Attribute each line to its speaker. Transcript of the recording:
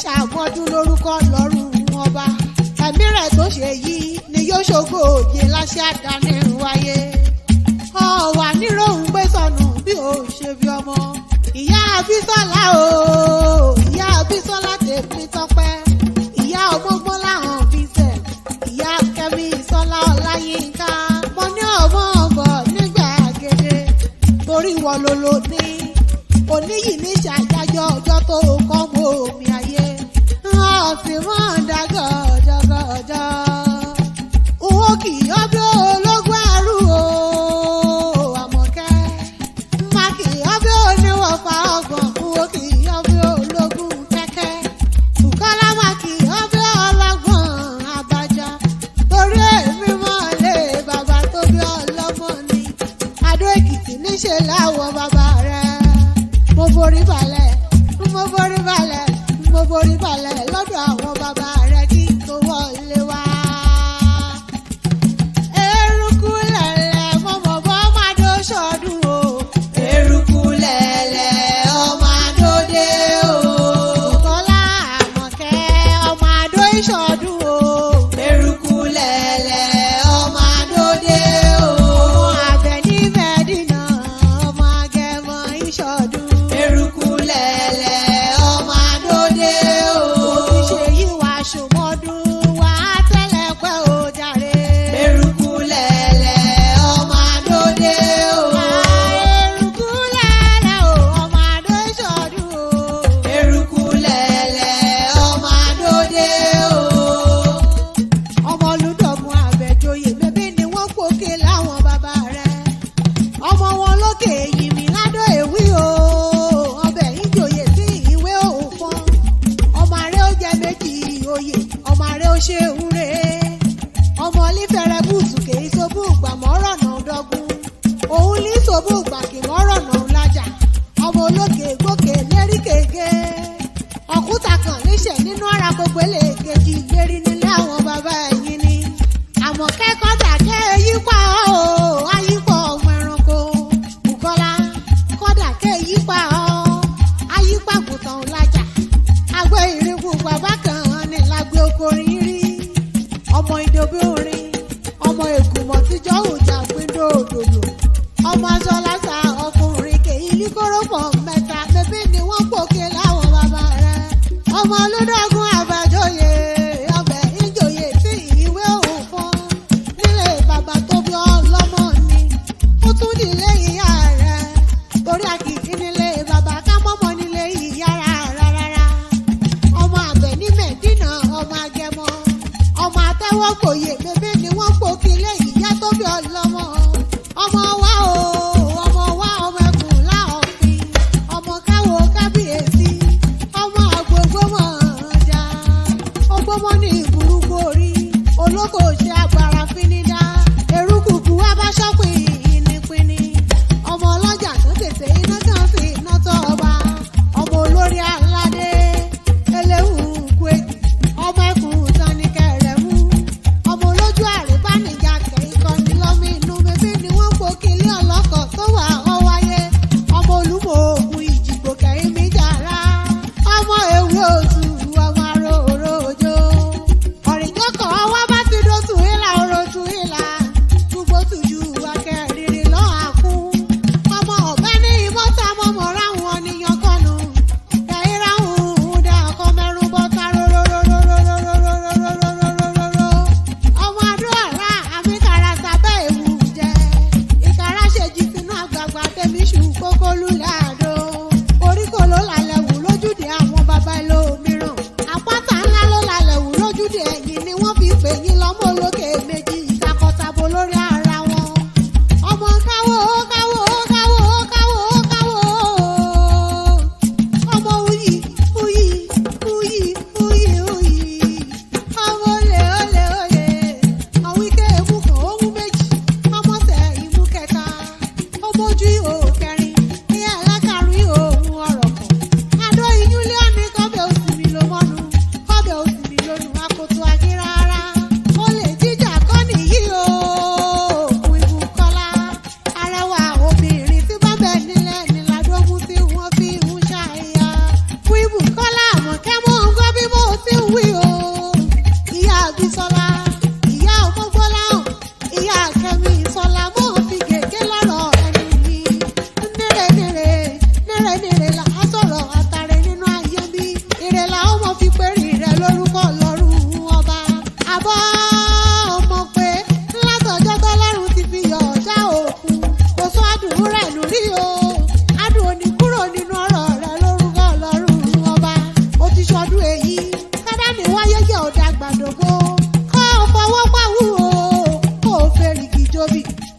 Speaker 1: Ṣàmọ́dún lórúkọ lọ́rùn ọba. Ẹ̀mí rẹ̀ tó ṣe yìí ni yóò ṣògo òye láṣẹ àdáni wáyé. Ọ̀wà níròhùn gbé sọnù bí ó ṣe bí ọmọ. Ìyá Bísọ́lá o, ìyá Bísọ́lá tèmi tọpẹ́. Ìyá ọmọgbọ́n láhàn Vincent, ìyá Kẹ́mi Sọ́lá Ọláyínká. Mo ní ọmọ ọmọ nígbà gèdè, torí wọ́n ló lò ní. Òní yìí ní ṣàjájọ́ ọjọ́ tó kọ́ mọ́ omi ayé. Ọ̀sìn mọ́ ń dàgọ̀ ọjọ́gọ́jọ́. Owó kì í ọdún ológun ẹrú o, Àmọ̀kẹ́. Má kì í ọdún oníwọ̀fà ọgbọ̀n, owó kì í ọdún ológun kẹ́kẹ́. Bùkọ́lá má kì í ọdún ọlọ́gbọ̀n àbájá. Torí èmi mọ̀ lé bàbá tó bí ọlọ́mọ ni. Adó Èkìtì níṣe láwọ̀ bàbá rẹ̀. Mo forí balẹ̀, mo forí balẹ̀, mo forí balẹ̀ lọ́dọ̀ àwọn bàbá rẹ̀ kí n tó wọlé wá. Eruku lẹ̀lẹ̀ mọ̀mọ́ bọ́ máa dó sọ́dún o.
Speaker 2: Eruku lẹ̀lẹ̀ ọmọ àdóde o.
Speaker 1: Bùkọ́lá Àmọ̀kẹ́ ọmọ àdó ìṣọ̀dún o.
Speaker 2: Eruku lẹ̀lẹ̀ ọmọ àdóde o.
Speaker 1: Ọmọ Àbẹ̀ní Mẹ́dínà ọmọ Agẹmọ ìṣọ̀dún.
Speaker 2: Eruku lẹ̀lẹ̀ ọmọ àdóde o.
Speaker 1: Òbí ṣe yí wàá ṣòmọ́dún wàá tẹ́lẹ̀ pẹ́ o jàre.
Speaker 2: Eruku lẹ̀lẹ̀ ọmọ àdóde o.
Speaker 1: Eruku lẹ̀lẹ̀ o ọmọ àdó ìṣọ̀dún o.
Speaker 2: Eruku lẹ̀lẹ̀ ọmọ àdóde o.
Speaker 1: Ọmọ olùdọ̀gùn àbẹ̀joyè bébí ni wọ́n pòkè láwọn bàbá rẹ̀. Ọmọ wọn lókè yìnbí ládó èwí o. Ọbẹ̀ ìjòyè sí ìwé òfọn. Ọmọ àrẹ ó jẹ méjì oyè, ọmọ àrẹ ó ṣe ń re. Ọmọ lífẹ̀rẹ̀ bùtù kèé sobú gbàmọ́rọ̀nà dọ́gún. Òun ní sobú gbàkìmọ́rọ̀nà lájà. Ọmọ olókè gbókè lérí kéke. Ọ̀kúta kan níṣẹ̀ nínú ara gbogbo èlé kejì lérí nílé àwọn bàbá ẹ̀yìn ni. Àmọ́ kẹ́kọ̀ọ́ dàkẹ́ yípa o, ayípọ̀ ọmọ ẹranko. Bùkọ́lá kọ́dà kẹ́ yípa ọ́, ayípa kùtàn lájà. Agbẹ́ ìrìnkù bàbá kan ní lágbé okorin rí. Ọmọ ìdòbí orin, ọmọ ègùnmọ̀ tíjọ́ òjà píndó òdòdó. Ọmọ aṣọ lásà ọkùnrin kèyí líkórópọ̀ mẹ́ta bébí ni wọ́n pòkè láwọn bàbá rẹ̀. Ọmọ olódọ́gún àbájọyè ọbẹ̀ ìjòyè tí ìwé òun fún. Nílé bàbá tó bí ọlọ́mọ ni, ó tún nílé ìyá rẹ̀. Torí àkìkí nílé bàbá ká mọ́mọ́ nílé ìyá rárá rárá. Ọmọ Àbẹ̀ní Mẹ̀dínà ọmọ Agẹmọ. Ọmọ àtẹ́wọ́gbòye bébí ni wọ́n pòkè lé ìyá tó bí ọlọ́mọ. Ọmọ wa o, ọmọ wa ọmọ ẹkùn láòfin. Ọmọ káwo kábíyèsí, ọmọ àgbògbòmọ̀ ọjà. Ògbómọ ní ìburúkú orí, olóko ṣe agbára fínidá. Erukuku abáṣọ́pìn ìnípínní. Ọmọ ọlọ́jà tó tètè iná kan sí iná tó ọba. Ọmọ olórí aládé, eléwu kwegi. Ọmọ ẹkùn tán ní kẹrẹ̀mú. Ọmọ olójú àrèbánijà kẹ̀kọ́ ní lọ́mí inú bíbí ni wọ́n pòkìlì ọlọ́kọ̀ tó wà ọ́ wáyé. Ọmọ olúmọ ògùn ìjìgbò kẹ́yìn mi jàrá. Ọmọ ewé òtù ọmọ aró òró òjò. Ọ̀rìnjọ́kọ̀ ọwọ́ bá ti dótù ìlà òròtù ìlà. Túbó tùjú akẹ́rìnrìn lọ́ àkú. Ọmọ ọ̀bẹ ní ìmọ̀ta mọ̀mọ́ ráhùn ọ̀nìyàn kọ́nu. Kẹ̀yìn ráhùn dá ọkọ mẹ́rún bọ́ta róróróróróróróróróróróróróró. Ọmọ àdúrà àmì kàrà sábẹ́ ewu jẹ. Ìkàrà ṣèjì sínú àgbààgbà tẹ̀mí ṣù kókó lulẹ̀ àdó. Oríkò ló lálẹ́ wù lójúde àwọn baba ẹlòmíràn. Àpáta ńlá ló lálẹ́ wù lójúde ẹ̀yìn ni wọ́n fi pè yín lọ́mọ olókè méjì ìtakọ̀tabo lórí ara wọn. Ọmọ káwó káwó káwó káwó káwó. Ọmọ uyi uyi uyi uyi uyi. Ọmọ olè olè olè. Àwọn ike emu kan ó mú méjì. Ọmọ tẹ ìmú kẹta. Ọmọ ojú ihò kẹrin. Ìyá alákàrún ihò òun ọ̀rọ̀ kan. Adó iyún lé ọ̀nì kọ́bẹ̀ òsì mi ló mọ́nu. Kọ́bẹ̀ òsì mi lónù akoto ajé rárá. Olè jíjà kọ́ nìyí o. Òkun Ibùkọ́lá. Arẹwà obìnrin tí bá bẹ̀ nílẹ̀ ní Ládógún tí wọ́n fi ń ṣàyà. Fún Ibùkọ́lá Àmọ̀kẹ́ mò ń gbọ́. Jóbì.